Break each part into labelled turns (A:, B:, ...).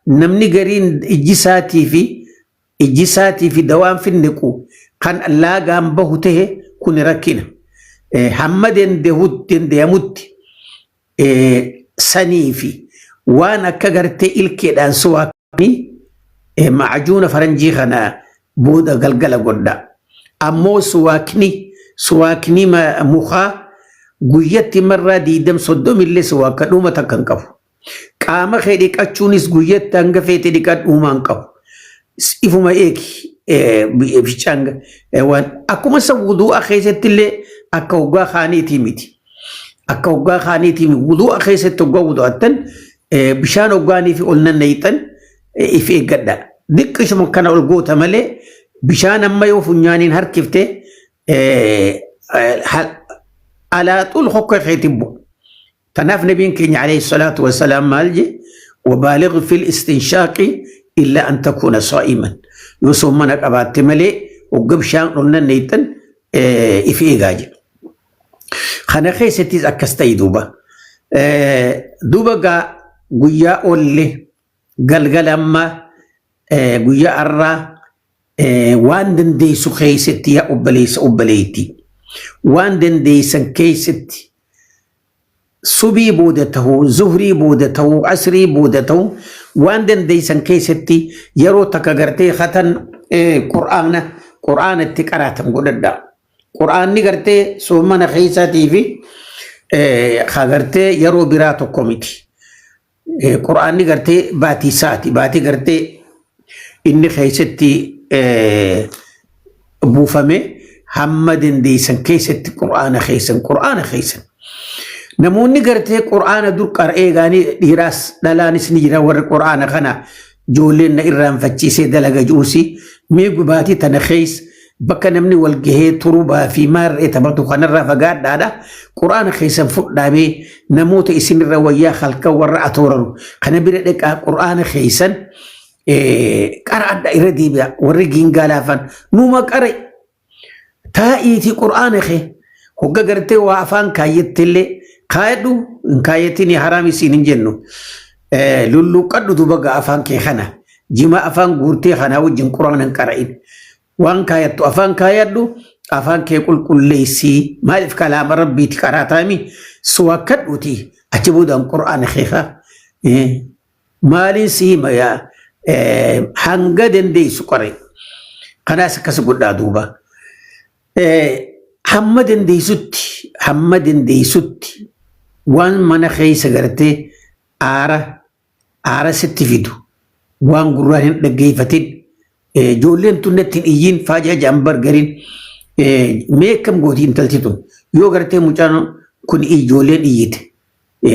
A: Namni gariin ijji isaatii fi ijji isaatii fi dawaan finniqu kan laagaan bahu tahe kun rakkina. Hamma dandeemutti sanii fi waan akka gartee ilkeedhaan suwaakanii macajuuna faranjii kana booda galgala godha. Ammoo suwaakni mukaa guyyatti marraa 20 30 illee suwaaka dhuma takka hin qabu. Qaama kee dhiqachuunis guyyatti hanga feete dhiqadhu hin qabu. Ifuma eegi bishaan waan akkuma isa wuduu'a keessatti illee akka hoggaa kaaniitii miti. Akka hoggaa kaaniitii wuduu'a keessatti hoggaa wudu'attan bishaan hoggaanii fi ol nanneeyxan if eeggadha. Diqqishuma kana ol goota malee bishaan amma yoo funyaaniin harkifte alaa xul hokka keetiin bu'a. Tanaaf nabiin keenya alayhi salaatu wassalaam maal je? وبالغ في الاستنشاق إلا أن تكون صائما. Yoo soomana qabaatte malee hogga bishaan ol nanneeyxan if eegaa jedhu. Kana keessattis akkas ta'e duuba. Duuba gaa guyyaa oolle galgala ammaa guyyaa arraa waan dandeessu keessatti, yaa obboleessa obboleetti, waan dandeessan keessatti subii booda ta'uu, zuhrii booda ta'uu, asrii booda ta'uu, waan dandeessan keessatti yeroo takka gartee hatan qur'aana itti qaraatan godhadha. Qur'aanni gartee soomana keessaatii fi gartee yeroo biraa tokko miti. Qur'aanni gartee baatii isaati. Baatii gartee inni keessatti buufame hamma dandeessan keessatti qur'aana keessan qur'aana keessan. Namoonni gartee qur'aana dur qara'ee gaanii dhiiraas dhalaanis ni jira, warri qur'aana kana ijoolleen na irraanfachiisee dalaga juusi mee baatii tana keessa bakka namni wal gahee turubaa fi maarree taphatu kanarraa fagaadhaadha. Qur'aana keessan fudhaamee namoota isinirra wayyaa halkan warra atooraru kana bira dhaqaa, qur'aana keessan qara'adha, irra deebi'a. Warri giingaa laafan numa qare taa'iitii qur'aana kee hogga gartee waa afaan kaayyattillee kaayadhu, hin kaayyatin haraam isiin hin jennu. Lulluuqqadhu duuba gaa afaan kee kana jima afaan guurtee kanaa wajjin qur'aana hin qara'in. Waan kaayattu afaan kaayadhu, afaan kee qulqulleessii, maaliif kalaama rabbiiti qaraataami suwakkadhuuti achi boodaan qur'aana kee haa maaliin si hima yaa hanga dandeessu qare. Kanaas akkas godhaa duuba. Hamma dandeessutti waan mana keessa gartee aara aara sitti fidu, waan gurraan hin dhaggeeffatin, ijoolleen tun natti hin iyyiin faajaa ja'an bargariin mee akkam gooti intalti tun yoo gartee mucaan kun ijoolleen iyyite.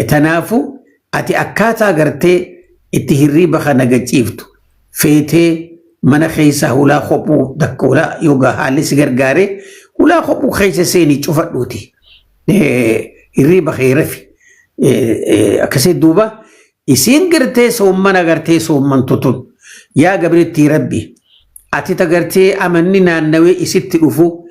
A: Tanaafu ati akkaataa gartee itti hirriiba kana gachiiftu feetee mana keessa hulaa kophuu takka hulaa yookaan haalli si gargaare hulaa kophuu keessa seenii cufadhuuti. Hirriiba kee rafi. Akkasii duuba isiin gartee soommana gartee soommantu tun, yaa gabrittii rabbi, ati ta gartee amanni naannawee isitti dhufu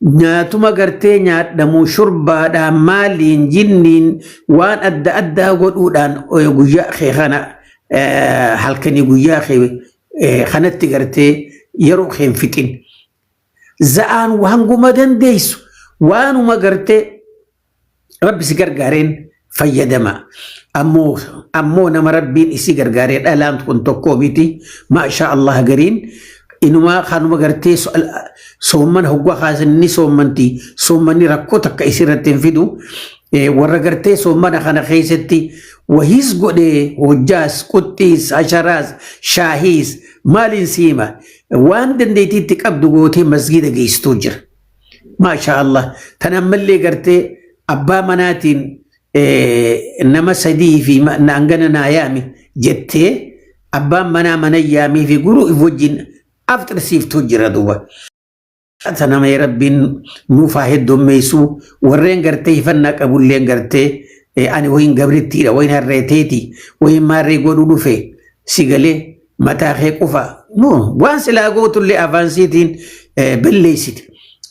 A: nyaatuma gartee nyaadhamu shurbaadhaan maaliin jinniin waan adda addaa godhuudhaan guyyaa kee kana halkanii guyyaa kee kanatti gartee yeroo kee hin fixin. Za'aan hanguma dandeessu waanuma gartee rabbi si gargaareen fayyadama. Ammoo nama rabbiin isii gargaaree dhalaan kun tokko miti. Maashaa Allah, gariin inumaa kanuma gartee soomman hoggaa kaasan ni soommanti. Soommanni rakkoo takka isirratti hin fidu. Warra gartee soommana kana keessatti wahiis godhee hojjaas, quxxiis, asharaas, shaahiis maaliin siima waan dandeettiitti qabdu gootee masgiida geessituu jira. Maashaa Allah. Tan ammallee gartee abbaa manaatiin nama sadii fi hangana naa yaami jettee abbaan manaa mana yaamii fi guruu if wajjin afxirsiiftuu jira duuba. Tanama rabbiin nuuf haa heddummeessu. Warreen gartee hifannaa qabulleen gartee ani wayin gabrittiidha, wayin harreeteeti, wayin maarree godhuu dhufe si galee mataa kee qofa no waan silaa gootullee afaan siitiin balleessite.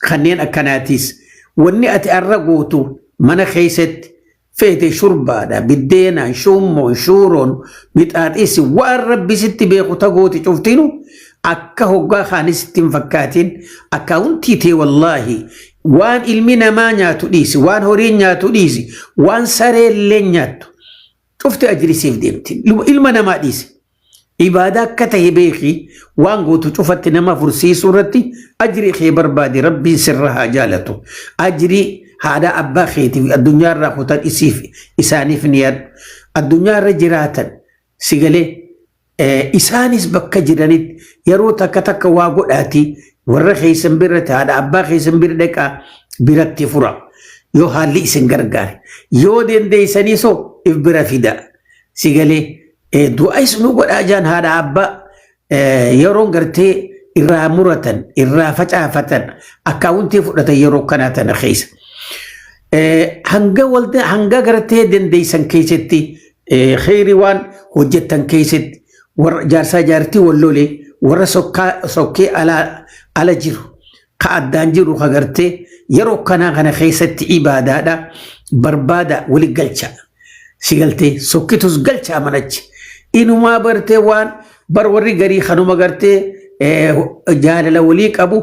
A: Kanneen akkanaatiis wanni ati arra gootu mana keessatti Feete shurbaadha, biddeenaan, shuummoon, shuuroon, mixaaxiisi waan rabbi sitti beeku tagooti cuftinu akka hoggaa kaanis sitti hin fakkaatin akkaawuntii tee wallaahi waan ilmi namaa nyaatu dhiisi, waan horiin nyaatu dhiisi, waan sareellee nyaattu cufti ajrisiif deemti. Ilma namaa dhiisi. Ibaadaa akka tahe beeki waan gootu cufatti nama fursiisuu irratti ajrii kee barbaadi rabbiin sirra haa jaalatu. Ajrii haadha abbaa keetiif addunyaa irraa kutan isiif isaaniif ni yaadu. Addunyaa irra jiraatan si galee isaanis bakka jiranitti yeroo takka takka waa godhaati warra keessan biratti haadha abbaa keessan bira dhaqaa biratti fura. Yoo haalli isin gargaare yoo dandeessanii soo if bira fida. Si galee du'ais nu godhaa jaan haadha abbaa yeroon gartee irraa muratan irraa facaafatan akkaawuntii fudhatan yeroo kanaa tana keessa. Hanga walda hanga gartee dandeessan keessatti kheyri waan hojjettan keessatti warra jaarsaa jaartii wal lole warra sokkee ala jiru ka addaan jiru ka gartee yeroo kanaa kana keessatti ibaadaadha barbaada wali galcha. Si galtee sokkitus galcha manachi. Inumaa bartee waan bar warri garii kanuma gartee jaalala walii qabu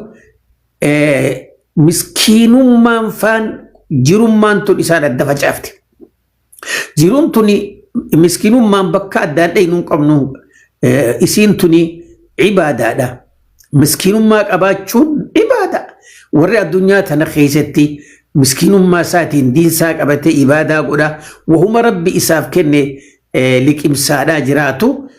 A: miskiinummaan faan jirummaan tun isaan adda facaafte. Jiruun tuni miskiinummaan bakka addaan dhaynu hin qabnu isiin tuni ibaadaadha. Miskiinummaa qabaachuun ibaada. Warri addunyaa tana keessatti miskiinummaa isaatiin diinsaa qabatee ibaadaa godha. Wahuma rabbi isaaf kenne liqimsaadhaa jiraatu.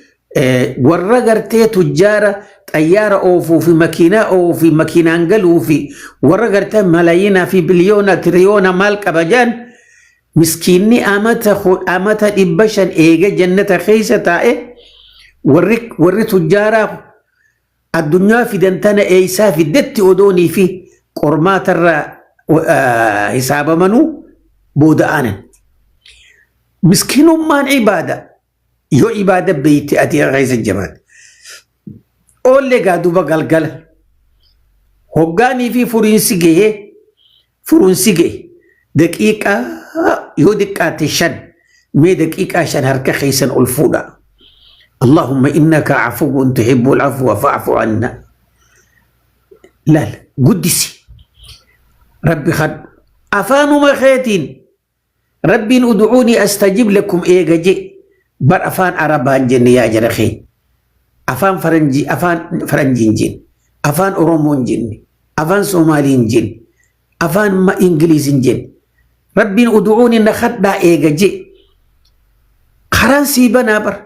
A: Warra gartee tujjaara xayyaara oofuu fi makiinaa oofuu fi makiinaan galuu fi warra gartee malaayinaa fi biliyoona tiriyoona maal qaba jaan miskiinni amata 500 eega jannata keessa taa'e warri tujjaaraa addunyaa fidan tana eeysaa fiddetti odoonii fi qormaatarraa hisaabamanuu booda aanan. Miskiinummaan ibaada yoo ibaada beeyte ati keessa jabaate. Oollee gaa duba galgala. Hoggaanii fi furiinsi gahee furuunsi gahe daqiiqaa yoo diqqaate 5 mee daqiiqaa 5 harka keessan ol fuudha. Allahumma innaka afuwwun tuhibbul afwa fa'fu anna. Laal guddisi. Rabbi kadhu. Afaanuma keetiin Rabbiin ud'uunii astajib lakum eega je bar afaan Arabaan jenne yaa jara keenya. Afaan faranjii afaan faranjiin jenne. Afaan Oromoon jenne. Afaan Soomaaliin jenne. Afaan Ingiliziin jenne. Rabbiin ud'uunii na kadhaa eega je. Karaan sii banaa bar.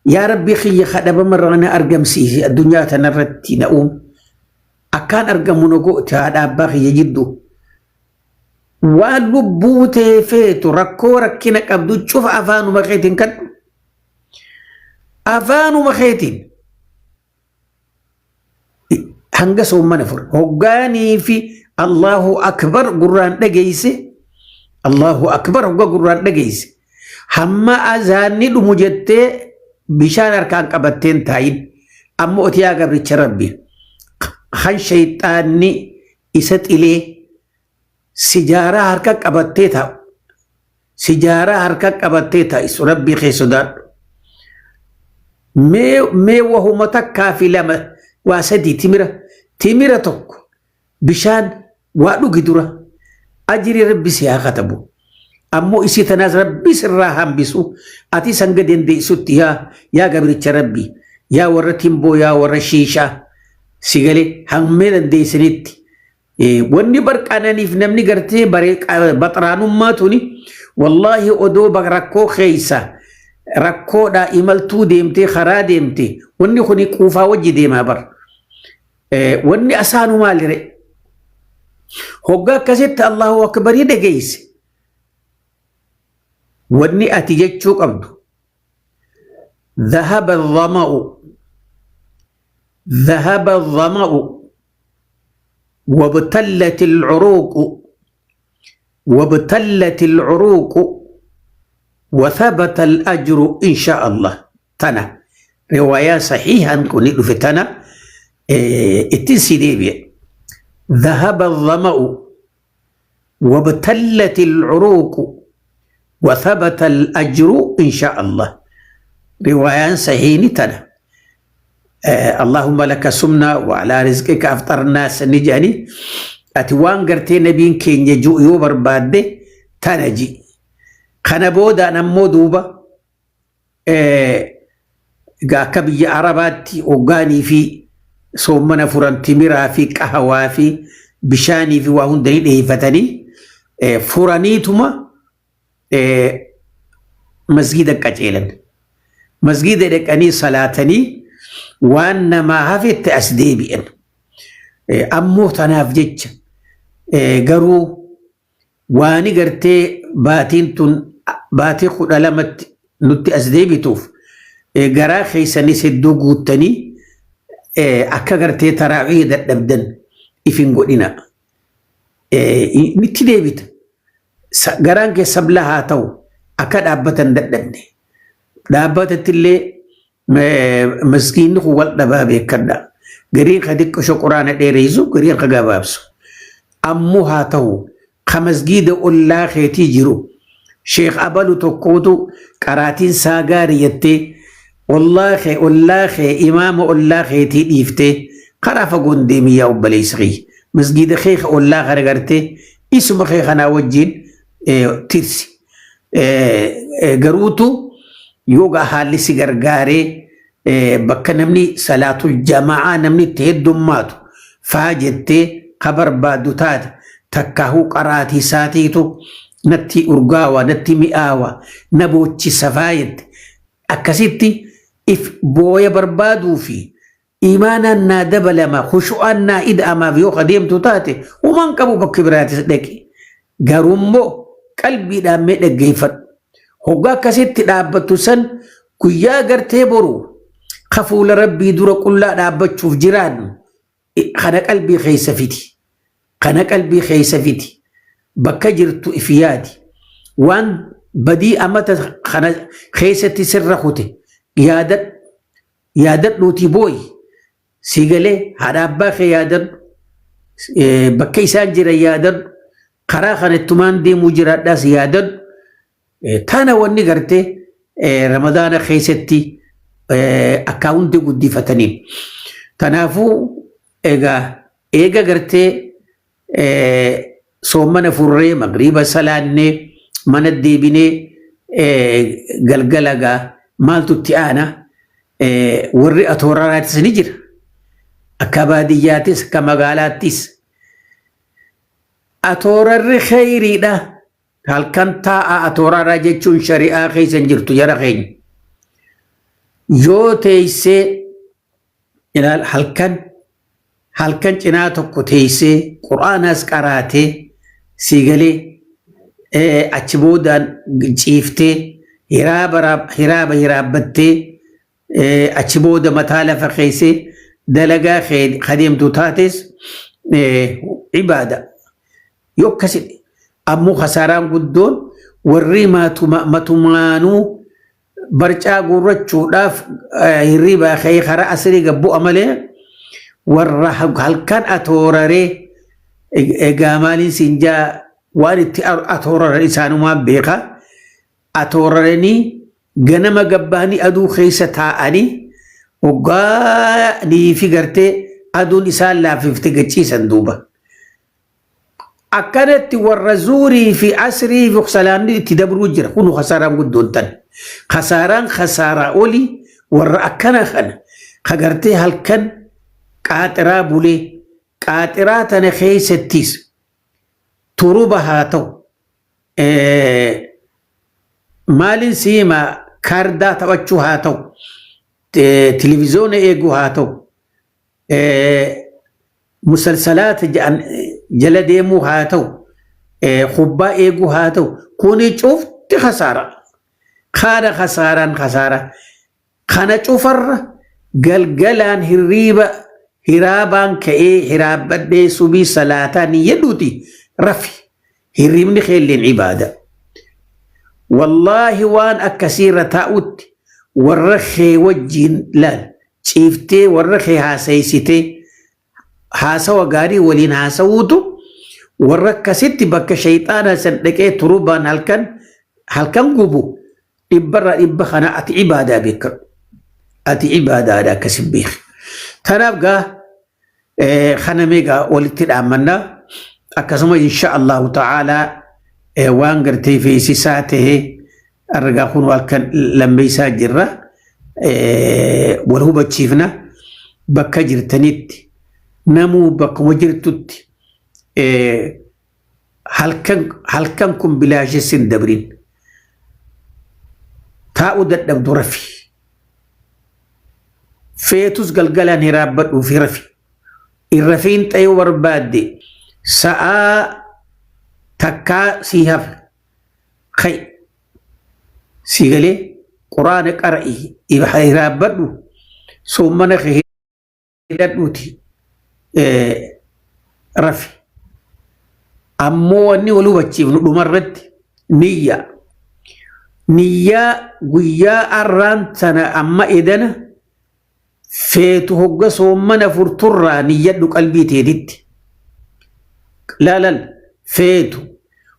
A: Yaa Rabbii kiyya kadhabamarraa na argamsiisi addunyaa tanarratti na uume. Akkaan argamu na goote haadha abbaa kiyya jidduu. Waan lubbuu tee feetu rakkoo rakkina qabdu cufa afaanuma keetiin kadhu. Afaanuma keetiin hanga soommana fure. Hoggaanii fi Allahu akbar gurraan dhageeyse Allahu akbar hogga gurraan dhageeyse hamma azaanni dhumu jettee bishaan harkaan qabatteen taayin amma otiyaa gabricha rabbi kan shayxaanni isa xilee sijaaraa harka qabattee taa'u sijaaraa harka qabattee taa'isu rabbii kee sodaadhu. Mee wahuma takkaa fi lama waa sadii timira tokko bishaan waa dhugi dura ajrii rabbi si haa katabu. Ammoo isii tanaas rabbi sirraa hambisu ati sanga dandeessutti yaa gabricha rabbi yaa warra timboo yaa warra shiishaa si galee hammee dandeessanitti. Wanni barqananiif namni gartee baxraanummaa tuni wallaahi odoo rakkoo keessa rakkoodhaa imaltuu deemtee karaa deemte wanni kuni quufaa wajji deemaa bar. Wanni asaanu maalire? Hoggaa akkasitti Allahu akbarii dhageesse. Wanni ati jechuu qabdu. Dhahaba dhama'u. Dhahaba dhama'u. وابتلت العروق وابتلت العروق وثبت الأجر إن شاء الله تنا رواية صحيحة كوني في تنا اتنسي ديبي ذهب الظمأ وابتلت العروق Wa thabata al-ajru insha Allah. Riwaayaan sahiini tana. Allahumma laka sumna wa alaa rizqika afxarnaa sani jedhanii ati waan gartee nabiin keenya ji'u yoo barbaadde tana ji'i. Kana boodaan ammoo duuba egaa akka biyya Arabaatti hoggaanii fi soommana furan timiraa fi qahawaa fi bishaanii fi waa hunda ni dhiyeeffatanii furaniituma masgiida qaceelan. Masgiida dhaqanii salaatanii waan namaa hafetti as deebi'an. Ammoo tanaaf jecha garuu waani gartee baatiin tun baatii 12tti nutti as deebituuf garaa keessanis hedduu guuttanii akka gartee taraawii dadhabdan if hin godhina. Itti deebita. Garaan kee sabla haa ta'u akka dhaabbatan dadhabne. Dhaabbatatti illee maskiinni kun wal dhabaa beekadha. Gariin ka xiqqisho quraana dheereessu gariin ka gabaabsu. Ammoo haa ta'u ka masgiida ollaa keetii jiru sheekh abalu tokkootu qaraatiin isaa gaarii jettee ollaa kee ollaa kee imaama ollaa keetii dhiiftee karaa fagoon deemi yaa obboleessa kiyya. Masgiida kee ka ollaa kana gartee isuma kee kanaa wajjin tirsi. Garuutu yoo haalli si gargaaree bakka namni salaatul jama'aa namni itti heddummaatu faa jettee ka barbaaddu taate takkaahuu qaraatii isaatiitu natti urgaawa natti mi'aawa na boochisa faa jette akkasitti if booya barbaaduu fi imaanaan naa dabalama khushu'aan naa ida'amaaf yoo adeemtu taate humaan qabu bakka biraatis dhaqi. Garuu immoo qalbiidhaan mee dhaggeeffadhu. Hoggaa akkasitti dhaabbattu san guyyaa gartee boru ka fuula rabbii dura qullaa dhaabbachuuf jiraannu kana qalbii keessa fidi. Kana qalbii keessa fidi. Bakka jirtu if yaadi. Waan badii amata kana keessatti sirra kute yaadadhu. Yaadadhuutii booyi. Si galee haadha abbaa kee yaadadhu. Bakka isaan jiran yaadadhu. Karaa kana ittumaan deemuu jiraadhaas yaadadhu. Tana wanni gartee ramadaana keessatti akkaawuntii guddifataniin. Kanaafuu egaa eega gartee soommana furree magriiba salaannee mana deebinee galgala gaa maaltu itti aana warri atooraraatis ni jira. Akka baadiyyaattis akka magaalaattis. Atoorarri kheyriidha. Halkan taa'aa atooraraa jechuun shari'aa keessa hin jirtu jara keenya. Yoo teessee ilaal halkan halkan cinaa tokko teessee qur'aanaas qaraatee sii galee achi boodaan ciiftee hiraaba hiraabbattee achi booda mataa lafa keessee dalagaa kee kadeemtu taates ibaada. Yoo akkasi ammoo kasaaraan guddoon warri matumaanuu barcaa guurrachuudhaaf hirribaa ka'ee karaa asirii gabbu'a malee warra halkan atooraree egaa maaliin siin jaa waan itti atooraran isaanumaan beeka. Atooraranii ganama gabbaanii aduu keessa taa'anii hoggaa fi gartee aduun isaan laaffifte gachiisan duuba. Akkanatti warra zuurii fi asrii fi salaanni itti dabruu jira. Kun kasaaraan guddoon tan. Kasaaraan kasaaraa olii warra akkana kana ka gartee halkan qaaxiraa bulee qaaxiraa tana keessattis turuba haa ta'u maaliin siima kaardaa taphachuu haa ta'u televiziyoona eeguu haa ta'u musalsalaata jala deemuu haa ta'u kubbaa eeguu haa ta'u kuni cufti kasaara. Kana kasaaraan kasaara. Kana cufarra galgalaan hirriiba hiraabaan ka'ee hiraabbadhee subii salaataa ni jedhuuti rafi. Hirriibni keelleen ibaada. Wallaahi waan akkasiirra taa'utti warra kee wajjiin laal ciiftee warra kee haasaysitee haasawa gaarii waliin haasawuutu warra akkasitti bakka shayxaana san dhaqee turubaan halkan Halkan gubu dhibbarraa dhibba kana ati ibaadaa beekadhu. Ati ibaadaadha akkasin beeki. Tanaaf gaa kana meegaa walitti dhaammannaa akkasuma insha Allahu ta'aalaa waan gartee feesisaa tahee argaa kun halkan lammeessaa jirra. Wal hubachiifna bakka jirtanitti namuu bakkuma jirtutti halkan kun bilaashessi hin dabrin. Taa'uu dadhabdu rafi. Feetus galgalaan hiraabbadhuu fi rafi. Irrafiin xayuu barbaadde sa'aa takkaa sii hafe. Kai sii galee quraana qara'i hiraabbadhu soommana kee hidhadhuuti rafi. Ammoo wanni wal hubachiifnu dhumarratti niyya. Niyyaa guyyaa arraan tana amma edana feetu hogga soommana furturraa niyyadhu qalbii teetitti. Laalal feetu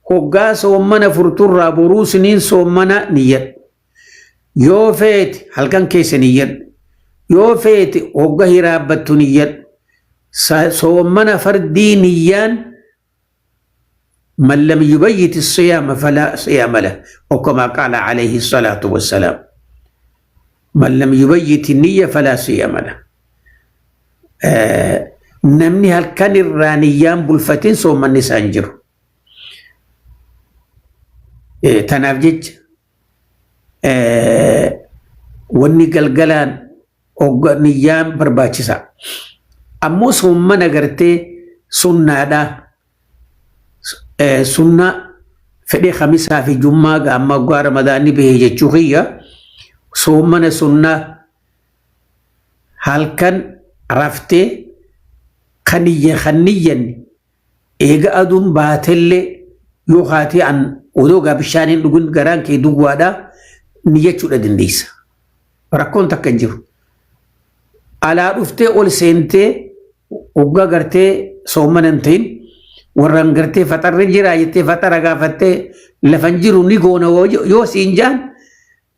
A: hoggaa soommana furturraa boruu siniin soommana niyyadhu. Yoo feete halkan keessa niyyadhu. Yoo feete hogga hiraabbattu niyyadhu. Soommana fardii niyyaan من لم يبيت الصيام فلا صيام له أو كما قال عليه الصلاة والسلام من لم يبيت النية فلا صيام له. Namni halkan irraa niyyaan bulfatin soommanni isaan jiru. Tanaaf jecha wanni galgalaan hogga niyyaan barbaachisa. Ammoo soommana gartee sunnaadhaa. Sunnaa fedhee khamisaa fi jummaa amma waggaa ramadaanni bahee jechuu kiyya soommana sunnaa halkan raftee kan niyyanne eega aduun baatellee yoo haatee an odoo gaa bishaan hin dhugin garaan kee duwwaadhaa niyyachuudha dandeessa. Rakkoon takka hin jiru. Alaa dhuftee ol seentee waggaa gartee soommana hin ta'in warraan gartee faxarri jira jettee faxara gaafattee lafan jiru ni goona yoo siin jaan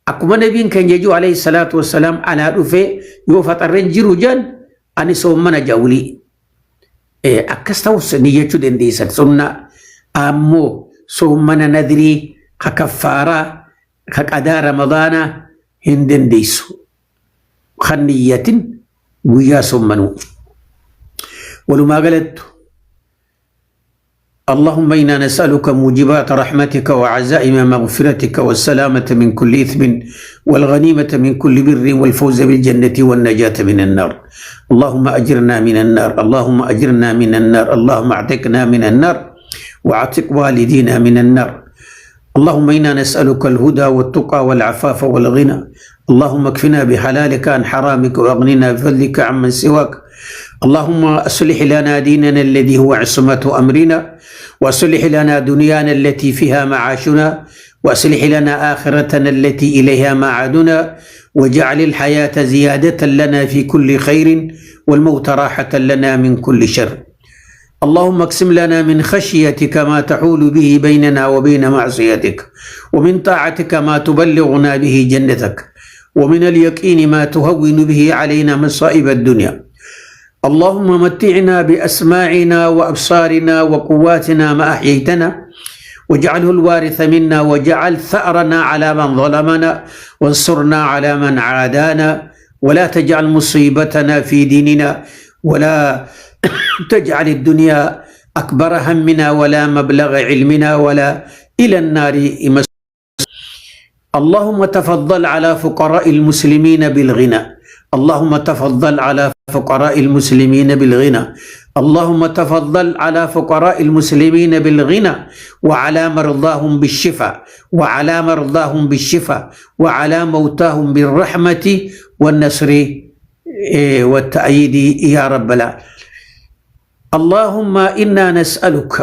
A: akkuma nabiin keenya jiru alayhi salaatu wassalaam alaa dhufee yoo faxarri jiru jaan ani soommana jawlii. Akkas ta'us niyyachuu dandeessan sunnaa ammoo soommana nadrii ka kaffaaraa ka qadaa ramadaanaa hin dandeessu. Kan niyyatin guyyaa soommanuu. Walumaa galattu اللهم إنا نسألك موجبات رحمتك وعزائم مغفرتك والسلامة من كل إثم والغنيمة من كل بر والفوز بالجنة والنجاة من النار. اللهم أجرنا من النار، اللهم أجرنا من النار، اللهم اعتقنا من النار وأعتق والدينا من النار. اللهم إنا نسألك الهدى والتقى والعفاف والغنى. اللهم اكفنا بحلالك عن حرامك واغننا بفضلك عمن سواك. اللهم أصلح لنا ديننا الذي هو عصمة أمرنا، وأصلح لنا دنيانا التي فيها معاشنا، وأصلح لنا آخرتنا التي إليها معادنا، واجعل الحياة زيادة لنا في كل خير والموت راحة لنا من كل شر. اللهم اقسم لنا من خشيتك ما تحول به بيننا وبين معصيتك، ومن طاعتك ما تبلغنا به جنتك، ومن اليقين ما تهون به علينا مصائب الدنيا. اللهم متعنا بأسماعنا وأبصارنا وقواتنا ما أحييتنا، واجعله الوارث منا، واجعل ثأرنا على من ظلمنا، وانصرنا على من عادانا، ولا تجعل مصيبتنا في ديننا، ولا تجعل الدنيا أكبر همنا ولا مبلغ علمنا ولا إلى النار مصيرنا. اللهم تفضل على فقراء المسلمين بالغنى، اللهم تفضل على فقراء المسلمين بالغنى، اللهم تفضل على فقراء المسلمين بالغنى، وعلى مرضاهم بالشفاء، وعلى مرضاهم بالشفاء، وعلى موتاهم بالرحمة والنصر والتأييد يا رب العالمين. اللهم إنا نسألك،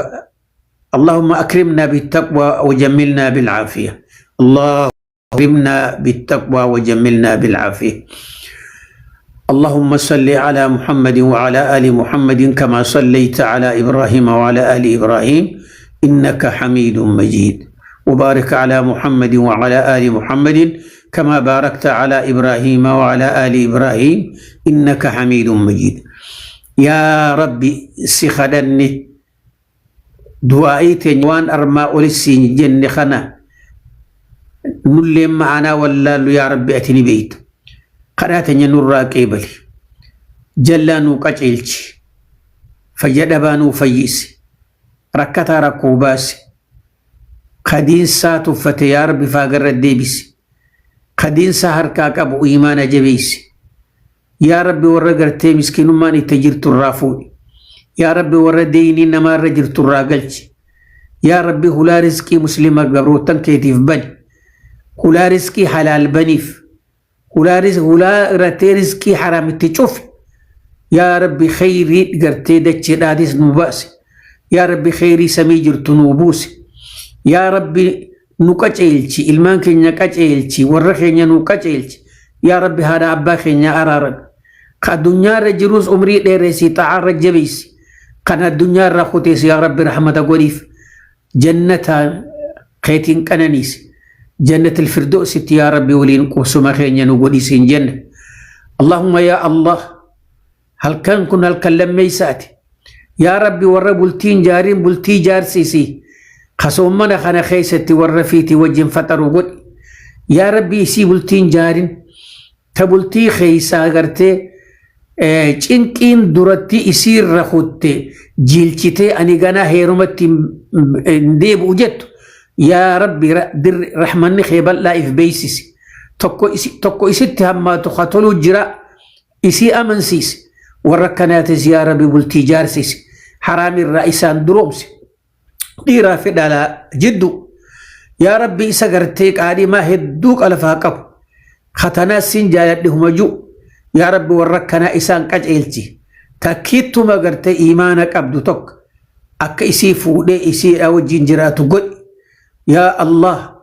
A: اللهم أكرمنا بالتقوى وجملنا بالعافية، اللهم أكرمنا بالتقوى وجملنا بالعافية. اللهم صل على محمد وعلى آل محمد كما صليت على إبراهيم وعلى آل إبراهيم إنك حميد مجيد. وبارك على محمد وعلى آل محمد كما باركت على إبراهيم وعلى آل إبراهيم إنك حميد مجيد. Yaa Rabbi, si kadhanne, du'aa'ii teenya waan armaa oli siin jenne kana nulleen ma'anaa wallaallu, yaa Rabbi, ati ni beeyta. Kadhaa teenya nurraa qeebali, jallaa nuu qaceelchi, fayya dhabaa nuu fayyisi, rakkataa rakkoo baasi, kadiinsaa tuffate yaa Rabbi faagarra deebisi, kadiinsaa harkaa qabu iimaana jabeessi. Yaa Rabbi, warra gartee miskiinummaan itti jirtu irraa fuudhi. Yaa Rabbi, warra deeyinii namaarra jirtu irraa galchi. Yaa Rabbi, hulaa rizqii muslima gabrootan keetiif bani. Hulaa rizqii halaal baniif. Hulaa gartee rizqii haraam itti cufi. Yaa Rabbi, khayrii gartee dacheedhaatis nu baasi. Yaa Rabbi, khayrii samii jirtu nu buusi. Yaa Rabbi, nu qaceelchi, ilmaan keenya qaceelchi, warra keenya nu qaceelchi. Yaa Rabbi, haadha abbaa keenya araaran. Ka addunyaarra jirus umrii dheeressi, xaa'aarra jabeessi. Kan addunyaarra kuteessi, yaa Rabbi, rahmata godhiif. Jannata keetiin qananiisi. Jannat alfirdoosi yaa Rabbi waliin qubsuma keenya nu godhisiin jenna. Allahumma yaa Allah, halkan kun halkan lammeeysaati. Yaa Rabbi, warra bultiin jaariin bultii jaarsisi. Kasoommana kana keessatti warra fiitii wajjin faxaru godhi. Yaa Rabbi, isii bultiin jaarin ta bultii keeysaa gartee cinqiin duratti isiirra kutte jiilchitee ani ganaa heerumatti hin deebi'u jettu, yaa Rabbi, rahmanni kee bal'aa if beeysisi. Tokko isitti hammaatu ka toluu jira, isii amansiisi. Warra akkanaatis yaa Rabbi bultii jaarsisi, haraamirraa isaan duroomsi, dhiiraa fi dhalaa jiddu. Yaa Rabbi, isa gartee qaadhimaa hedduu qalafaa qabu katanaas sin jaaladhe humaju, yaa Rabbi, warra akkanaa isaan qaceelchi. Takkiittuma gartee imaana qabdu tokko akka isii fuudhee isiidha wajjin jiraatu godhi. Yaa Allah,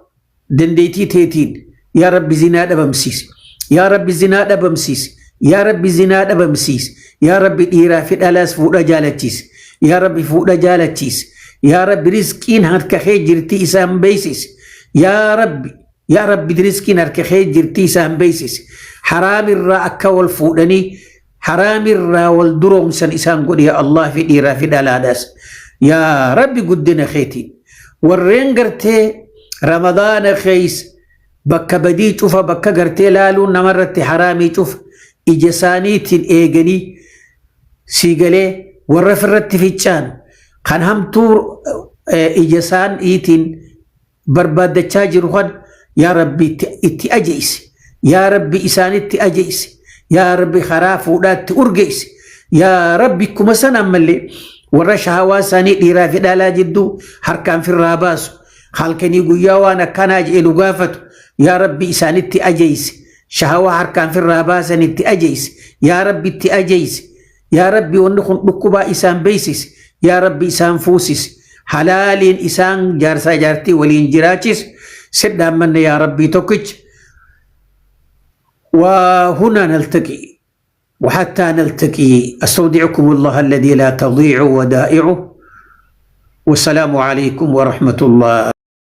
A: dandeettii teetiin yaa Rabbi zinaa dhabamsiisi. Yaa Rabbi, zinaa dhabamsiisi. Yaa Rabbi, zinaa dhabamsiisi. Yaa Rabbi, dhiiraa fi dhalaas fuudha jaalachiisi. Yaa Rabbi, fuudha jaalachiisi. Yaa Rabbi, rizqiin harka kee jirti isaan beeksisi. Yaa Rabbi, yaa Rabbi, rizqiin harka kee jirti isaan beeksisi. Haraamirraa akka wal fuudhanii haraamirraa wal duroomsan isaan godhi, yaa Allah, fi dhiiraa fi dhalaadhaas. Yaa Rabbi, guddina keetiin warreen gartee Ramadaana keessa bakka badii cufa, bakka gartee laaluun namarratti haraamii cufa ija isaaniitiin eeganii siigalee warra firratti ficcaan kan hamtuu ija isaaniitiin barbaaddachaa jiru kan, yaa Rabbi, itti ajeeysi. Yaa Rabbi, isaanitti ajeeysi. Yaa Rabbi, karaa fuudhaatti urgeessi. Yaa Rabbi, kuma san ammallee warra shahawaa isaanii dhiiraa fi dhalaa jidduu harkaan firraa baasu, halkanii guyyaa waan akkanaa jedhe nu gaafatu, yaa Rabbi, isaanitti ajeeysi. Shahawaa harkaan firraa baasan itti ajeeysi. Yaa Rabbi, itti ajeeysi. Yaa Rabbi, wanni kun dhukkubaa isaan beeksisi. Yaa Rabbi, isaan fuusisi, halaaliin isaan jaarsaa jaartii waliin jiraachis sidhaan manne, yaa Rabbii tokkicha. وهنا نلتقي، وحتى نلتقي استودعكم الله الذي لا تضيع ودائعه، والسلام عليكم ورحمه الله.